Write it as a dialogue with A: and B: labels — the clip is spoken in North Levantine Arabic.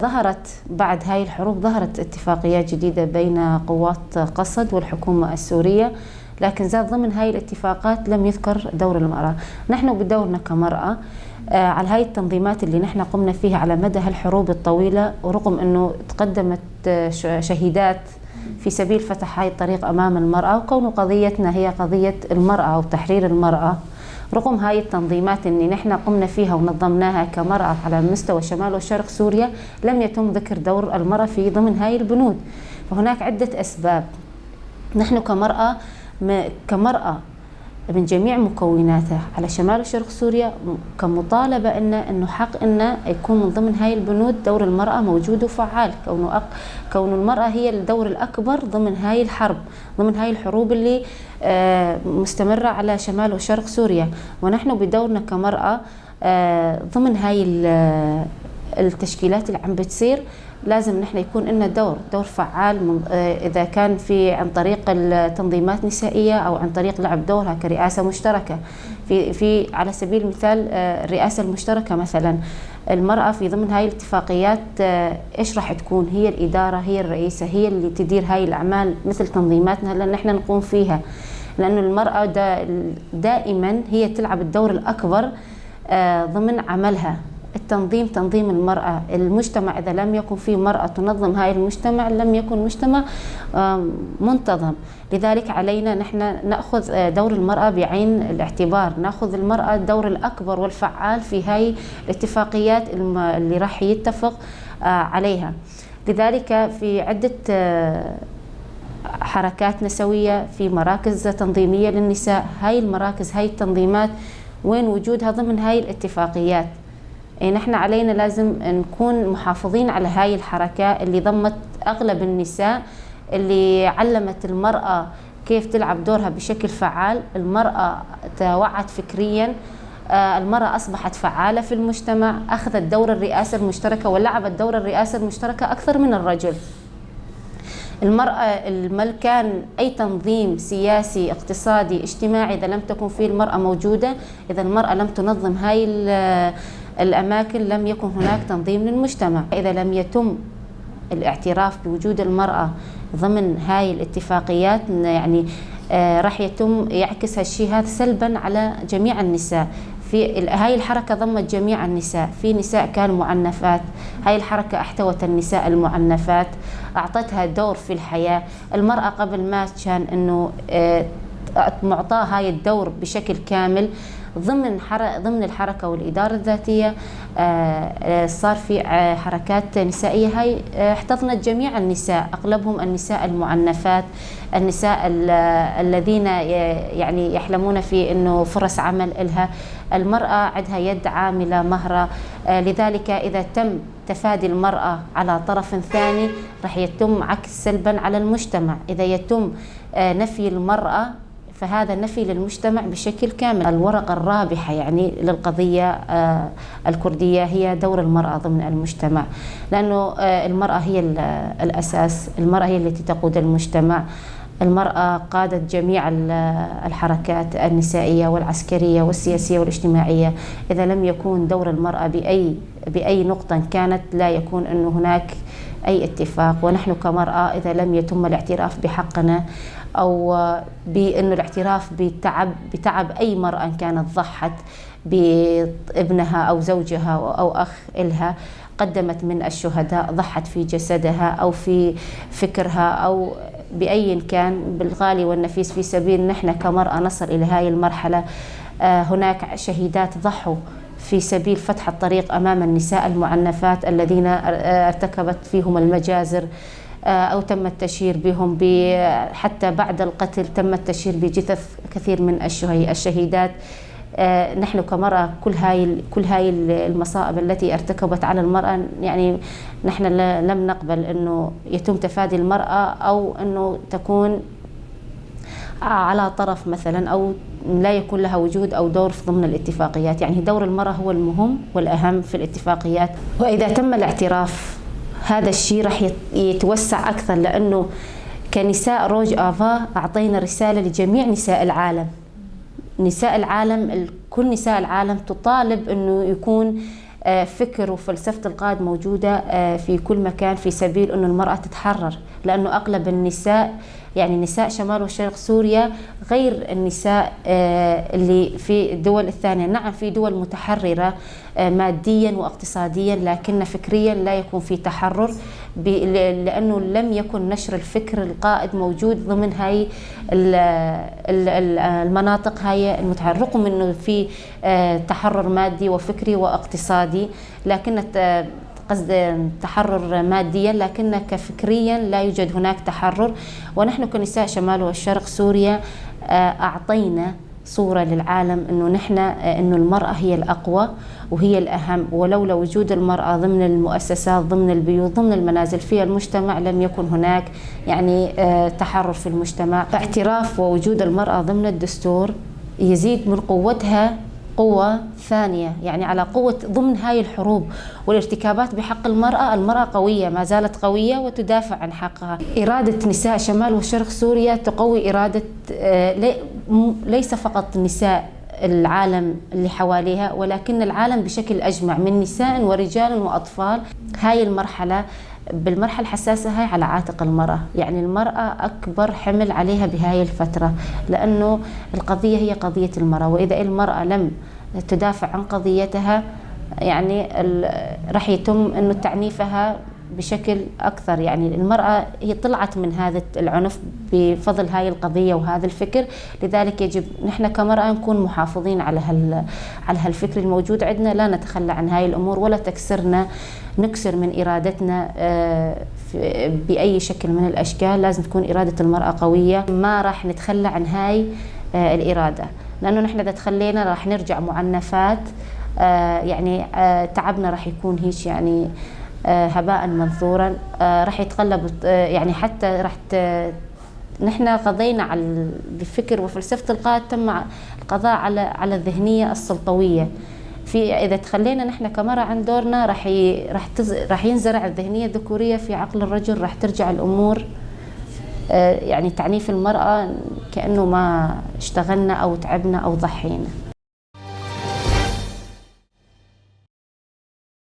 A: ظهرت بعد هاي الحروب، ظهرت اتفاقيات جديدة بين قوات قسد والحكومة السورية، لكن زاد ضمن هاي الاتفاقات لم يذكر دور المرأة. نحن بدورنا كمرأة على هاي التنظيمات اللي نحن قمنا فيها على مدى هالحروب الطويلة، ورغم أنه تقدمت شهيدات في سبيل فتح هاي الطريق أمام المرأة، وكون قضيتنا هي قضية المرأة وتحرير المرأة، رغم هاي التنظيمات اللي نحن قمنا فيها ونظمناها كمرأة على مستوى شمال وشرق سوريا، لم يتم ذكر دور المرأة في ضمن هاي البنود. فهناك عدة أسباب. نحن كمرأة من جميع مكوناتها على شمال وشرق سوريا كمطالبة إنه حق إنه يكون من ضمن هاي البنود دور المرأة موجود وفعال، كون المرأة هي الدور الأكبر ضمن هاي الحرب، ضمن هاي الحروب اللي مستمرة على شمال وشرق سوريا. ونحن بدورنا كمرأة ضمن هاي التشكيلات اللي عم بتصير لازم نحن يكون لنا دور فعال، إذا كان في عن طريق التنظيمات النسائية أو عن طريق لعب دورها كرئاسة مشتركة. في على سبيل المثال الرئاسة المشتركة مثلا، المرأة في ضمن هاي الاتفاقيات إيش راح تكون؟ هي الإدارة، هي الرئيسة، هي اللي تدير هاي الأعمال مثل تنظيماتنا اللي نحن نقوم فيها، لأنه المرأة دائما هي تلعب الدور الأكبر ضمن عملها. التنظيم، تنظيم المرأة، المجتمع إذا لم يكن فيه مرأة تنظم هاي المجتمع لم يكن مجتمع منتظم. لذلك علينا نحن نأخذ دور المرأة بعين الاعتبار، نأخذ المرأة الدور الأكبر والفعال في هاي الاتفاقيات اللي راح يتفق عليها. لذلك في عدة حركات نسوية، في مراكز تنظيمية للنساء، هاي المراكز هاي التنظيمات وين وجودها ضمن هاي الاتفاقيات؟ نحن علينا لازم نكون محافظين على هاي الحركة اللي ضمت أغلب النساء، اللي علمت المرأة كيف تلعب دورها بشكل فعال. المرأة توعت فكريا، المرأة أصبحت فعالة في المجتمع، أخذت دور الرئاسة المشتركة ولعبت دور الرئاسة المشتركة أكثر من الرجل. المرأة كان أي تنظيم سياسي اقتصادي اجتماعي إذا لم تكن فيه المرأة موجودة، إذا المرأة لم تنظم هاي الأماكن لم يكن هناك تنظيم للمجتمع. إذا لم يتم الاعتراف بوجود المرأة ضمن هاي الاتفاقيات، راح يتم يعكس هالشيء هذا سلبا على جميع النساء. في هاي الحركة ضمت جميع النساء، في نساء كانوا معنفات، هاي الحركة احتوت النساء المعنفات، أعطتها دور في الحياة. المرأة قبل ما كان إنه معطاها هاي الدور بشكل كامل ضمن الحركة والإدارة الذاتية. صار في حركات نسائية هاي احتضنت جميع النساء، أغلبهم النساء المعنفات، النساء الذين يحلمون في إنه فرص عمل إلها. المرأة عندها يد عاملة مهرة، لذلك إذا تم تفادي المرأة على طرف ثاني راح يتم عكس سلبا على المجتمع. إذا يتم نفي المرأة فهذا نفي للمجتمع بشكل كامل. الورقة الرابحة للقضية الكردية هي دور المرأة ضمن المجتمع، لأنه المرأة هي الأساس، المرأة هي التي تقود المجتمع. المرأة قادت جميع الحركات النسائية والعسكرية والسياسية والاجتماعية. إذا لم يكون دور المرأة بأي نقطة كانت لا يكون أنه هناك أي اتفاق. ونحن كمرأة إذا لم يتم الاعتراف بحقنا أو بأنه الاعتراف بتعب أي مرأة كانت ضحت بابنها أو زوجها أو أخ إلها، قدمت من الشهداء، ضحت في جسدها أو في فكرها أو بأي كان بالغالي والنفيس في سبيل نحن كمرأة نصل إلى هاي المرحلة. هناك شهيدات ضحوا في سبيل فتح الطريق أمام النساء المعنفات الذين ارتكبت فيهم المجازر أو تم التشهير بهم، حتى بعد القتل تم التشهير بجثث كثير من الشهيدات. نحن كمرأة كل هاي المصائب التي ارتكبت على المرأة، نحن لم نقبل أنه يتم تفادي المرأة أو أنه تكون على طرف مثلا أو لا يكون لها وجود أو دور في ضمن الاتفاقيات. دور المرأة هو المهم والأهم في الاتفاقيات، وإذا تم الاعتراف هذا الشيء راح يتوسع أكثر، لأنه كنساء روج آفا أعطينا رسالة لجميع نساء العالم. نساء العالم، كل نساء العالم تطالب أنه يكون فكر وفلسفة القائد موجودة في كل مكان في سبيل أنه المرأة تتحرر، لأنه أغلب النساء يعني نساء شمال وشرق سوريا غير النساء اللي في الدول الثانية. نعم في دول متحررة ماديا واقتصاديا، لكن فكريا لا يكون في تحرر، لأنه لم يكن نشر الفكر القائد موجود ضمن هاي المناطق هاي المتحررة، رغم أنه في تحرر مادي وفكري واقتصادي، لكن قصد تحرر ماديا، لكن كفكريا لا يوجد هناك تحرر. ونحن كنساء شمال والشرق سوريا أعطينا صورة للعالم أنه نحن أنه المرأة هي الأقوى وهي الأهم، ولولا وجود المرأة ضمن المؤسسات، ضمن البيوت، ضمن المنازل، في المجتمع لم يكن هناك يعني تحرر في المجتمع. اعتراف ووجود المرأة ضمن الدستور يزيد من قوتها قوة ثانية، يعني على قوة ضمن هاي الحروب والارتكابات بحق المرأة. المرأة قوية، ما زالت قوية وتدافع عن حقها. إرادة نساء شمال وشرق سوريا تقوي إرادة ليس فقط نساء العالم اللي حواليها، ولكن العالم بشكل أجمع من نساء ورجال وأطفال. هاي المرحلة بالمرحلة الحساسة هاي على عاتق المرأة، يعني المرأة أكبر حمل عليها بهاي الفترة، لأنه القضية هي قضية المرأة، وإذا المرأة لم تدافع عن قضيتها يعني راح يتم أنه تعنيفها بشكل أكثر. يعني المرأة هي طلعت من هذا العنف بفضل هاي القضية وهذا الفكر، لذلك يجب نحن كمرأة نكون محافظين على هالفكر الموجود عندنا، لا نتخلى عن هاي الأمور ولا تكسرنا، نكسر من إرادتنا بأي شكل من الأشكال. لازم تكون إرادة المرأة قوية، ما راح نتخلى عن هاي الإرادة، لأنه نحن إذا تخلينا راح نرجع معنفات، يعني تعبنا راح يكون هيك يعني هباء منثورا، راح يتقلب يعني حتى راح نحن قضينا على بفكر وفلسفة القائد، تم القضاء على الذهنية السلطوية. في إذا تخلينا نحن كمرأة عن دورنا راح ينزرع الذهنية الذكورية في عقل الرجل، راح ترجع الأمور يعني تعنيف المرأة كأنه ما اشتغلنا أو تعبنا أو ضحينا.